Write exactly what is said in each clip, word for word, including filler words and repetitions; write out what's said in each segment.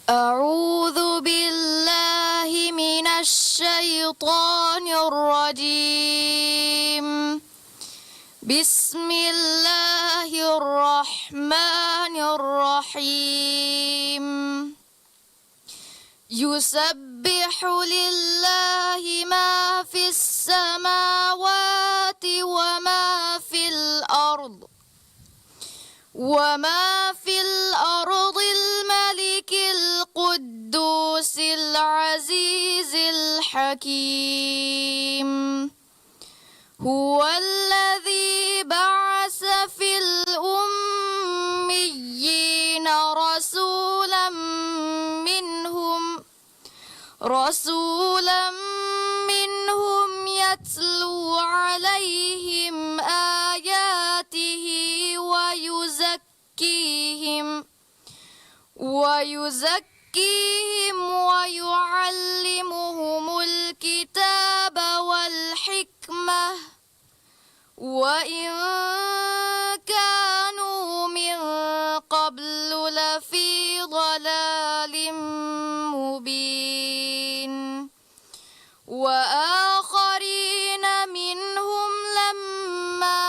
أعوذ بالله من الشيطان الرجيم. بسم الله الرحمن الرحيم. يسبح لله ما في السماوات وما في الأرض، وما في الأرض الملك القدوس العزيز الحكيم. هو الذي بعث في الأميين رسولا منهم، رسولا منهم يتلو عليهم آياته ويزكيهم، ويزكيهم ويعلمهم الكتاب والحكمة، وإن كانوا من قبل لفي ضلال مبين. وآخرين منهم لما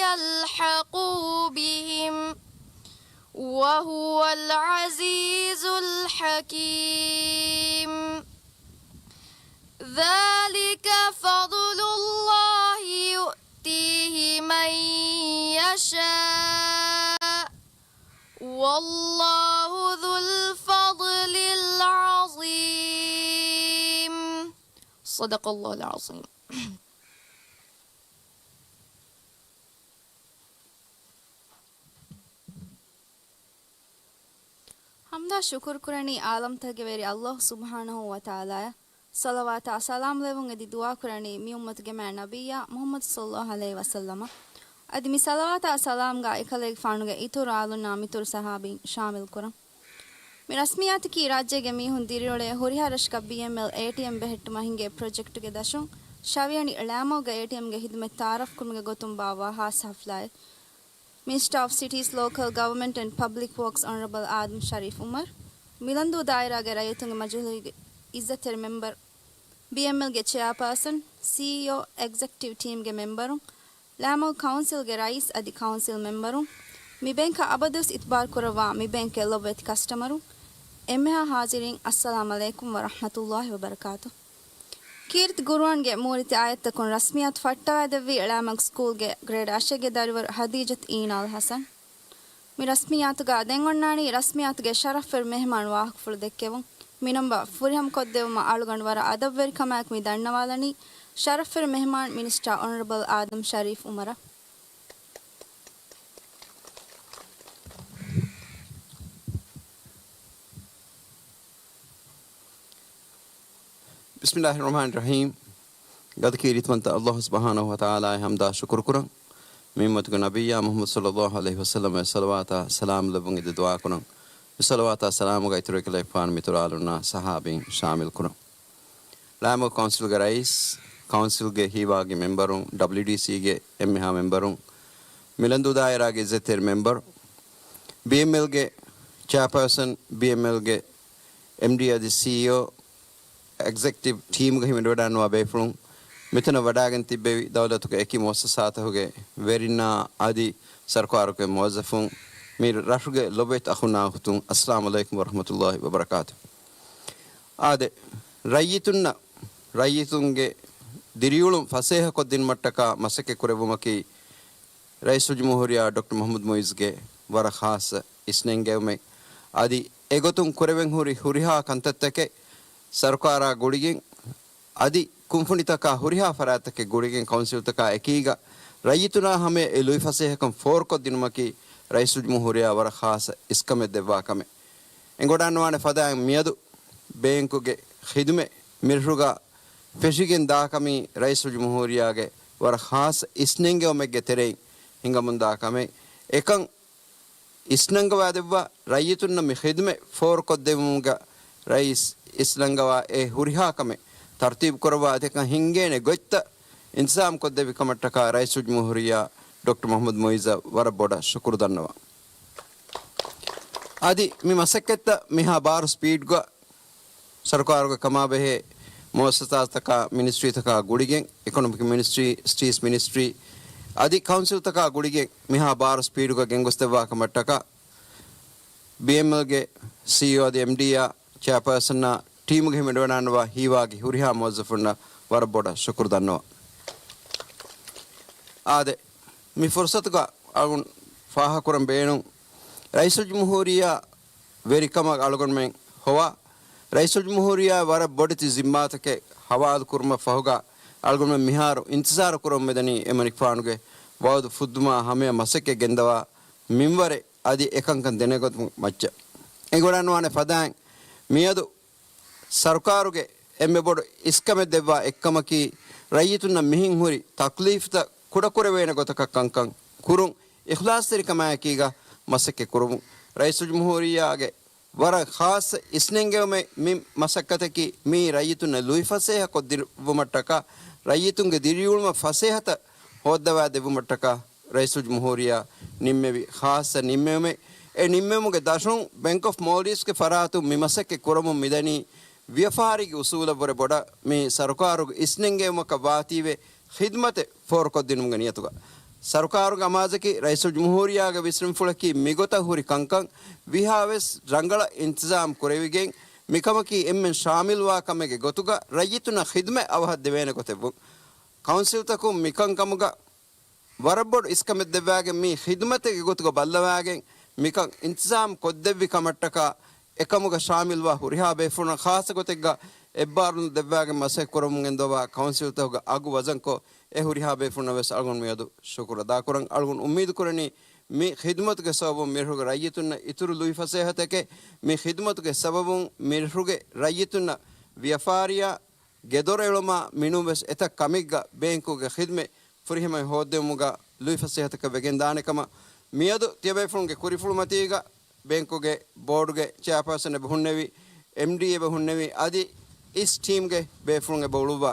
يلحقوا بهم، وهو العزيز الحكيم. ذلك فضل الله يؤتيه من يشاء، والله ذو الفضل العظيم. صدق الله العظيم. ޙަމްދާ ޝުކުރުކުރަނީ ޢާލަމްތަކުގެ ވެރި ﷲ ސުބްޙާނަހޫ ވަތަޢާލާއަށް. ޞަލަވާތާ ސަލާމް ލެއްވުން އެދި ދުޢާކުރަނީ މި އުއްމަތުގެ މާތް ނަބިއްޔާ މުޙައްމަދު ޞައްލައްލާހު ޢަލައިހި ވަސައްލަމަށް. އަދި މި ޞަލަވާތާ ސަލާމްގާ އެކަލޭގެފާނުގެ އިތުރު އާލުންނާ މިތުރު ޞަޙާބީން ޝާމިލްކުރަން. މި ރަސްމިއްޔާތަކީ ރާއްޖޭގެ މީހުން ދިރިއުޅޭ ހުރިހާ ރަށަކަށް ބީއެމްއެލް އޭޓީއެމް ބެހެއްޓުމަށް ހިނގޭ ޕްރޮޖެކްޓުގެ ދަށުން ޝަވިޔަނި ޅާމަގުގެ އޭޓީއެމްގެ ޚިދުމަތް ތަޢާރަފްކުރުމުގެ ގޮތުން ބާއްވާ ޚާއްޞަ ޙަފްލާއެއް. މިނިސްޓަރ އޮފް ސިޓީސް، ލޯކަލް ގަވަރމަންޓް އެންޑް ޕަބްލިކް ވޯކްސް އޮނަރަބަލް އާދަމް ޝަރީފް އުމަރު، މިލަންދޫ ދާއިރާގެ ރައްޔިތުންގެ މަޖިލީހުގެ އިއްޒަތްތެރި މެމްބަރު، ބީއެމްއެލްގެ ޗެއާޕާސަން، ސީއީއޯ، އެގްޒެކެޓިވް ޓީމްގެ މެމްބަރުން، ޅާމަގު ކައުންސިލްގެ ރައީސް އަދި ކައުންސިލް މެމްބަރުން، މި ބޭންކަށް އަބަދުވެސް އިތުބާރު ކުރައްވާ މި ބޭންކްގެ ލޮބުވެތި ކަސްޓަމަރުން، އެންމެހާ ޙާޟިރީން، އައްސަލާމް ޢަލައިކުމް ވަރަޙްމަތުﷲ ވަބަރަކާތު. ކީރިތި ޤުރުއާންގެ މޫރިތި އާޔަތްތަކުން ރަސްމިއްޔާތު ފައްޓަވައިދެއްވީ ޅާމަގު ސްކޫލްގެ ގްރޭޑް އަށެއްގެ ދަރިވަރު ހަދީޖަތު އީނާލް ޙަސަން. މި ރަސްމިއްޔާތުގަ ދެން އޮންނާނީ ރަސްމިއްޔާތުގެ ޝަރަފުވެރި މެހެމާނު ވާހަކަފުޅު ދެއްކެވުން. މިނަންބަ ފުރިހަމަ ކޮށްދެއްވުމަށް އަޅުގަނޑު ވަރަށް އަދަބުވެރިކަމާއެކު މި ދަންނަވާލަނީ ޝަރަފުވެރި މެހެމާން މިނިސްޓަރ އޮނަރަބަލް އާދަމް ޝަރީފް އުމަރަށް. ބިސްމިއްލާހިއްރަޙްމާނިއްރަޙީމް. ގަދަ ކީރިތިވަންތަ ﷲ ސުބްޙާނަހޫ ވަތަޢާލާއަށް ޙަމްދާ ޝުކުރުކުރަން. މި އުއްމަތުގެ ނަބިއްޔާ މުޙައްމަދު ޞައްލައްލާހު ޢަލައިހި ވަސައްލަމަށް ޞަލަވާތާ ސަލާމް ލެއްވުން އެދި ދުޢާކުރަން. މި ޞަލަވާތާ ސަލާމުގަ އިތުރު އެކަލޭގެފާނު މިތުރު އާލުންނާ ޞަޙާބީން ޝާމިލްކުރަން. ޅާމަގު ކައުންސިލްގެ ރައީސް، ކައުންސިލްގެ ހީވާގި މެމްބަރުން، ޑަބްލިއުޑީސީގެ އެންމެހާ މެމްބަރުން، މިލަންދޫ ދާއިރާގެ އިއްޒަތްތެރި މެމްބަރު، ބީއެމްއެލްގެ ޗެއާޕާސަން، ބީއެމްއެލްގެ އެމްޑީ އަދި ސީއީއޯ، އެގްޒެކެޓިވް ޓީމުގަ ހިމެނިވަޑައިގަންނަވާ ބޭފުޅުން، މިތަނަށް ވަޑައިގެން ތިއްބެވި ދައުލަތުގެ އެކި މުއައްސަސާތަކުގެ ވެރިންނާ އަދި ސަރުކާރުގެ މުވައްޒަފުން، މި ރަށުގެ ލޮބުވެތި އަޚުންނާ އުޚްތުން، އައްސަލާމް ޢަލައިކުމް ވަރަޙްމަތުﷲ ވަބަރަކާތު. އާދެ، ރައްޔިތުންނަށް، ރައްޔިތުންގެ ދިރިއުޅުން ފަސޭހަކޮށްދިނުމަށްޓަކާ މަސައްކަތް ކުރެއްވުމަކީ، ރައީސުލްޖުމްހޫރިއްޔާ ޑޮކްޓަރ މުޙައްމަދު މުޢިއްޒުގެ ވަރަށް ޚާއްޞަ އިސްނެންގެވުމެއް. އަދި އެގޮތުން ކުރެވެން ހުރި ހުރިހާ ކަންތައްތަކެއް ސަރުކާރާ ގުޅިގެން، އަދި ކުންފުނިތަކާ ހުރިހާ ފަރާތްތަކެއް ގުޅިގެން ކައުންސިލްތަކާ އެކީގަ ރައްޔިތުންނާ ހަމަޔަށް އެ ލުއިފަސޭހަކަން ފޯރުކޮށްދިނުމަކީ ރައީސުލްޖުމްހޫރިއްޔާ ވަރަށް ޚާއްޞަ އިސްކަމެއް ދެއްވާ ކަމެއް. އެނގިވަޑައިގަންނަވާނެ ފަދައިން މިއަދު ބޭންކުގެ ޚިދުމަތް މިރަށުގަ ފެށިގެން ދާކަމީ ރައީސުލްޖުމްހޫރިއްޔާގެ ވަރަށް ޚާއްޞަ އިސްނެންގެވުމެއްގެ ތެރެއިން ހިނގަމުންދާ ކަމެއް. އެކަން އިސްނަންގަވާދެއްވާ، ރައްޔިތުންނަށް މި ޚިދުމަތް ފޯރުކޮށްދެއްވުމުގަ ރައީސް އިސްނަންގަވާ އެ ހުރިހާ ކަމެއް ތަރުތީބު ކުރައްވާ އެކަން ހިންގޭނެ ގޮތްތައް އިންތިޒާމް ކޮށްދެއްވި ކަމަށްޓަކާ ރައީސުލްޖުމްހޫރިއްޔާ ޑޮކްޓަރ މުޙައްމަދު މުޢިއްޒަށް ވަރަށް ބޮޑަށް ޝުކުރު ދަންނަވަން. އަދި މި މަސައްކަތްތައް މިހާ ބާރު ސްޕީޑްގަ ސަރުކާރުގެ ކަމާބެހޭ މުއައްސަސާތަކާ މިނިސްޓްރީތަކާ ގުޅިގެން، އިކޮނޮމިކް މިނިސްޓްރީ، ސްޓީސް މިނިސްޓްރީ އަދި ކައުންސިލްތަކާ ގުޅިގެން މިހާ ބާރު ސްޕީޑުގަ ގެންގޮސްދެއްވާ ކަމަށްޓަކާ ބީއެމްއެލްގެ ސީއީއޯ އަދި އެމްޑީއާ ޗެއާޕާސަންއާ ޓީމުގެ ހިމެނިވަޑައިގަންނަވާ ހީވާގި ހުރިހާ މުވައްޒަފުންނަށް ވަރަށް ބޮޑަށް ޝުކުރު ދަންނަވަން. އާދެ، މި ފުރުސަތުގަ އަޅުގަނޑު ފާހަގަކުރަން ބޭނުން، ރައީސުލްޖުމްހޫރިއްޔާ ވެރިކަމަށް އަޅުގަނޑުމެން ހޮވާ، ރައީސުލްޖުމްހޫރިއްޔާ ވަރަށް ބޮޑެތި ޒިންމާތަކެއް ހަވާލު ކުރުމަށް ފަހުގަ، އަޅުގަނޑުމެން މިހާރު އިންތިޒާރު ކުރަމުން މިދަނީ އެމަނިކުފާނުގެ ވައުދު ފުއްދުމާ ހަމަޔަށް މަސައްކަތް ގެންދަވާ މިންވަރެއް އަދި އެކަންކަން ދެނެގަތުމަށް މައްޗަށް. އެނގިވަޑައިގަންނަވާނެ ފަދައިން މިއަދު ސަރުކާރުގެ އެންމެ ބޮޑު އިސްކަމެއް ދެއްވާ އެއްކަމަކީ، ރައްޔިތުންނަށް މިހެން ހުރި ތަކްލީފްތައް ކުޑަކުރެވޭނެ ގޮތަކަށް ކަންކަން ކުރުން، އިޚްލާޞްތެރިކަމާއެކީގަ މަސައްކަތް ކުރުމުން. ރައީސުލްޖުމްހޫރިއްޔާގެ ވަރަށް ޚާއްޞަ އިސްނެންގެވުމެއް މި މަސައްކަތަކީ، މީ ރައްޔިތުންނަށް ލުއިފަސޭހަ ކޮށްދިއުމަށްޓަކާ، ރައްޔިތުންގެ ދިރިއުޅުމަށް ފަސޭހަތައް ހޯއްދަވާ ދެއްވުމަށްޓަކާ، ރައީސުލްޖުމްހޫރިއްޔާ ނިންމެވި ޚާއްޞަ ނިންމެވުމެއް. އެ ނިންމެވުމުގެ ދަށުން ބެންކް އޮފް މޯލްޑިވްސްގެ ފަރާތުން މި މަސައްކަތް ކުރަމުން މިދަނީ ވިޔަފާރީގެ އުސޫލަށްވުރެ ބޮޑަށް މި ސަރުކާރުގެ އިސްނެންގެވުމަކަށް ވާތީވެ ޚިދްމަތެއް ފޯރުކޮށްދިނުމުގެ ނިޔަތުގަ. ސަރުކާރުގެ އަމާޒަކީ ރައީސުލްޖުމްހޫރިއްޔާގެ ވިސްނުންފުޅަކީ މިގޮތަށް ހުރި ކަންކަން ވީހާވެސް ރަނގަޅަށް އިންތިޒާމް ކުރެވިގެން، މިކަމަކީ އެންމެން ޝާމިލްވާ ކަމެއްގެ ގޮތުގަ ރައްޔިތުންނަށް ޚިދްމަތް އަވަހަށް ދެވޭނެ ގޮތެއްވުން. ކައުންސިލްތަކުން މިކަންކަމުގަ ވަރަށް ބޮޑު އިސްކަމެއް ދެއްވާގެން މީ ޚިދުމަތެއްގެ ގޮތުގަ ބައްލަވާގެން މިކަން އިންތިޒާމް ކޮށްދެއްވި ކަމަށްޓަކާ އެކަމުގަ ޝާމިލްވާ ހުރިހާ ބޭފުޅުންނަށް ޚާއްޞަ ގޮތެއްގަ އެއްބާރުލުން ދެއްވާގެން މަސައްކަތް ކުރަމުން ގެންދަވާ ކައުންސިލްތަކުގެ އަގު ވަޒަންކޮށް އެ ހުރިހާ ބޭފުޅުންނަށް ވެސް އަޅުގަނޑު މިއަދު ޝުކުރު އަދާކުރަން. އަޅުގަނޑު އުއްމީދު ކުރަނީ މި ޚިދުމަތުގެ ސަބަބުން މިރަށުގެ ރައްޔިތުންނަށް އިތުރު ލުއިފަސޭހަތަކެއް، މި ޚިދުމަތުގެ ސަބަބުން މިރަށުގެ ރައްޔިތުންނަށް ވިޔަފާރިއާ ގެދޮރު އެޅުމާ މިނޫންވެސް އެތައް ކަމެއްގަ ބޭންކުގެ ޚިދުމަތް ފުރިހަމައިން ހޯއްދެވުމުގަ ލުއިފަސޭހަތަކަށް ވެގެންދާނެ ކަމަށް މިއަދު ތިޔަބޭފުޅުންގެ ކުރިފުޅުމަތީގަ ބޭންކުގެ ބޯޑުގެ ޗެއާޕާސަން އެބަ ހުންނެވި، އެމްޑީ އެބަ ހުންނެވި، އަދި އިސް ޓީމްގެ ބޭފުޅުން އެބަ އުޅުއްވާ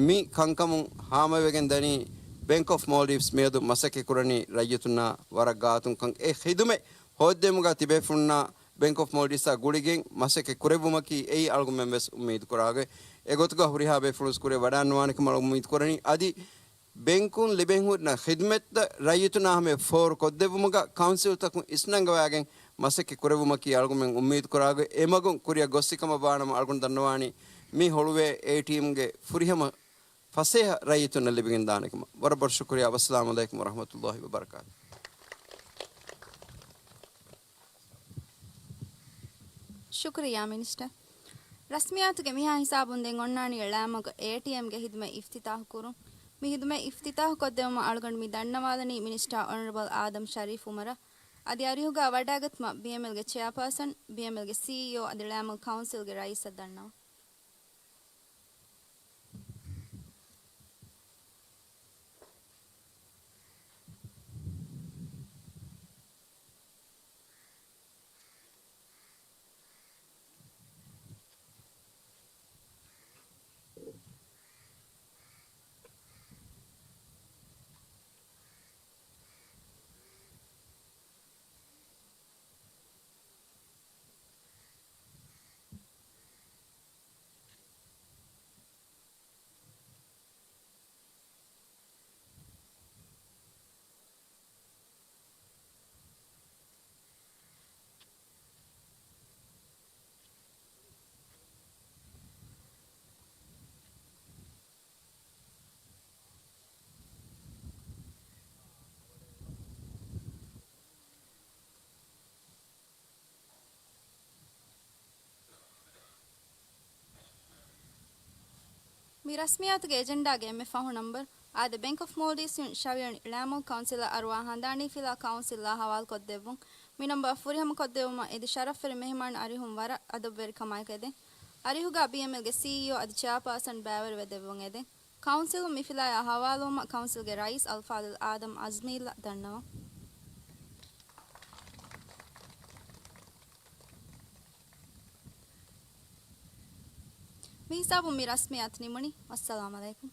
މި ކަންކަމުން ހާމަވެގެން ދަނީ ބޭންކް އޮފް މޯލްޑިވްސް މިއަދު މަސައްކަތް ކުރަނީ ރައްޔިތުންނާ ވަރަށް ގާތުން ކަން އެ ޚިދުމަތް ހޯއްދެވުމުގަ ތިބޭފުޅުންނާ ބޭންކް އޮފް މޯލްޑިވްސްއާ ގުޅިގެން މަސައްކަތް ކުރެއްވުމަކީ އެއީ އަޅުގަނޑުމެން ވެސް އުއްމީދު ކުރާގޮތް. އެގޮތުގަ ހުރިހާ ބޭފުޅުން ވެސް ކުރިއަށް ވަޑާންނަވާނެ ކަމަށް އުއްމީދު ކުރަނީ. އަދި ބޭންކުން ލިބެން ހުންނަ ޚިދުމަތްތައް ރައްޔިތުންނާ ހަމަޔަށް ފޯރު ކޮށްދެއްވުމުގަ ކައުންސިލްތަކުން އިސްނަންގަވާގެން މަސައްކަތް ކުރެއްވުމަކީ އަޅުގަނޑުމެން އުއްމީދު ކުރާގޮތް. އެމަގުން ކުރިއަށް ގޮއްސި ކަމަށް ވާނަމަ އަޅުގަނޑު ދަންނަވާނީ މި ހޮޅުވޭ އޭ ޓީމްގެ ފުރިހަމަ ފަސޭހަ ރައްޔިތުންނަށް ލިބިގެން ދާނެ ކަމަށް. ވަރަށް ބޮޑަށް ޝުކުރިއްޔާ. ވައްސަލާމު ޢަލައިކުމް ވަރަޙްމަތުﷲި ވަބަރަކާތުހު. ޝުކުރިއްޔާ މިނިސްޓަރ. ރަސްމިއްޔާތުގެ މިހާ ހިސާބުން ދެން އޮންނާނީ ޅާމަގު އޭޓީއެމްގެ ހިދުމަތް އިފްތިތާޙު ކުރުން. މި ހިދުމަތް އިފްތިތާޙު ކޮށްދެވުމަށް އަޅުގަނޑު މި ދަންނަވާލަނީ މިނިސްޓާ އޮނަރަބަލް އާދަމް ޝަރީފް އުމަރަށް. އަދި އަރިހުގަ ވަޑައިގަތުމަށް ބީއެމްއެލްގެ ޗެއާޕާސަން، ބީއެމްއެލްގެ ސީއީއޯ އަދި ޅާމަގު ކައުންސިލްގެ ރައީސަށް ދަންނަވަން. މި ރަސްމިއްޔާތުގެ އެޖެންޑާގެ އެންމެ ފަހު ނަމްބަރު. އާދެ، ބޭންކް އޮފް މޯލްޑިވްސްއިން ޝަވިޔަނި ޅާމަގު ކައުންސިލަށް އަރުވާ ހަނދާނީ ފިލާ ކައުންސިލްއާ ހަވާލުކޮށްދެއްވުން. މި ނަމްބަރު ފުރިހަމަ ކޮށްދެއްވުމަށް އެދި ޝަރަފްވެރި މެހެމާން އަރިހުން ވަރަށް އަދަބުވެރިކަމާއެކު އެދެން. އަރިހުގަ ބީއެމްއެލްގެ ސީއީއޯ އަދި ޗެއާޕާސަން ބައިވެރިވެ ދެއްވުން އެދެން. ކައުންސިލުން މި ފިލާއާ ހަވާލުވުމަށް ކައުންސިލްގެ ރައީސް އަލްފާޟިލް އާދަމް އަޒްމީލަށް ދަންނަވަން. މި ހިސާބުން މި ރަސްމިއްޔާތު ނިމުނީ. ވައްސަލާމް ޢަލައިކުމް.